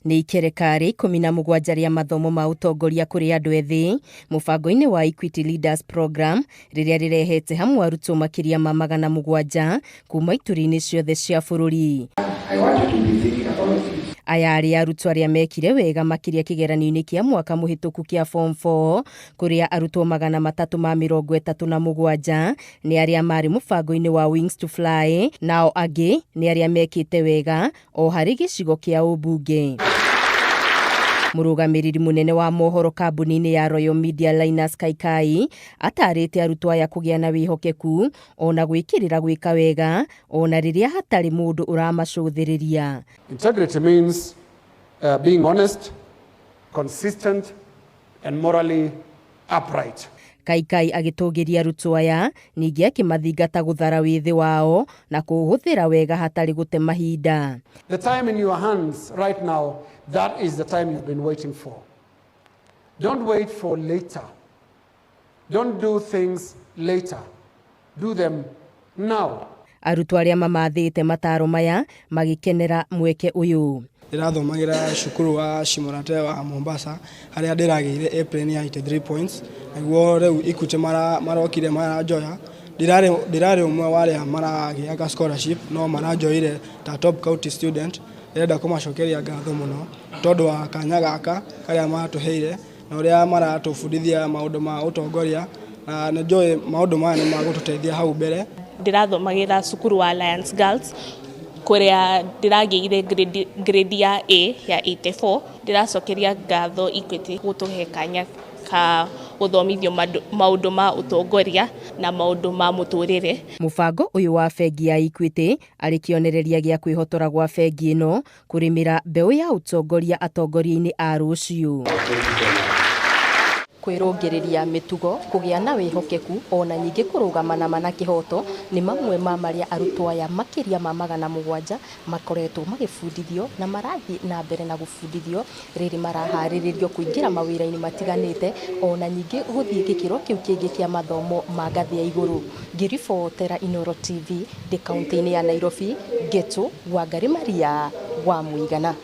Nĩ ikereka rĩa 17 rĩa mathomo ma ũtongoria kũrĩ andũ ethĩ mũbango-inĩ wa Equity Leaders Program, rĩrĩa rĩrehete hamwe arutwo makĩria ma 700 kuma ituri-inĩ ciothe cia bũrũri. I want you to be thinking about this. Aya arĩ arutwo arĩa mekire wega makĩria kĩgeranio-inĩ kĩa mwaka mũhĩtũku kĩa form 4, kũrĩa arutwo 337 nĩ arĩa marĩ mũbango-inĩ wa Wings to Fly, nao angĩ nĩ arĩa mekĩte wega o harĩ gĩcigo kĩa ũmbunge. Mũrũgamĩrĩri mũnene wa mohoro kambuni-inĩ ya Royal Media Linus Kaikai atarĩte arutwo aya kũgĩa na wĩhokeku ona gwĩkĩrĩra gwĩka wega ona rĩrĩa hatarĩ mũndũ ũramacũthĩrĩria. Integrity means being honest, consistent, and morally upright. Kaikai agĩtũgĩria arutwo aya ningĩ akĩmathingata gũthara wĩthĩ wao na kũũhũthĩra wega hatarĩ gũte mahinda. The time in your hands right now, that is the time you've been waiting for. Don't wait for later. Don't do things later. Do them now. Arutwo arĩa mamathĩte mataro maya magĩkenera mweke ũyũ. Ndĩrathomagĩra cukuru wa Shimo la Tewa wa Mombasa, harĩa ndĩragĩire A plain ya 83 points. Naguo rĩu Equity marokire maranjoya. Ndĩrarĩ ũmwe wa arĩa maragĩaga scholarship, no maranjoire ta top county student. Ndĩrenda kũmacokeria ngatho mũno tondũ wa kanya gaka karĩa matũheire na ũrĩa maratũbundithia maũndũ ma ũtongoria, na nĩ njũĩ maũndũ maya nĩ magũtũteithia hau mbere. Ndĩrathomagĩra cukuru wa Alliance Girls, kũrĩa ndĩragĩire grade ya A ya 84. Ndĩracokeria ngatho Equity gũtũhe kanya ka gũthomithio maũndũ ma ũtongoria na maũndũ ma mũtũrĩre. Mũbango ũyũ wa bengi ya Equity arĩ kĩonereria gĩa kwĩhotora gwa bengi ĩno kũrĩmĩra mbeũ ya ũtongoria atongoria-inĩ a rũciũ. Kwĩrũngĩrĩria mĩtugo, kũgĩa na wĩhokeku ona ningĩ kũrũgama na ma na kĩhoto nĩ mamwe ma marĩa arutwo aya makĩria ma 700 makoretwo magĩbundithio na marathiĩ na mbere na gũbundithio rĩrĩ maraharĩrĩrio kũingĩra mawĩra-inĩ matiganĩte ona ningĩ gũthiĩ gĩkĩro kĩu kĩngĩ kĩa mathomo ma ngathĩ ya igũrũ. Ngĩribotera Inooro TV ndĩ kaũntĩ-inĩ ya Nairobi, Ngetu Wangari Maria wa Mũigana.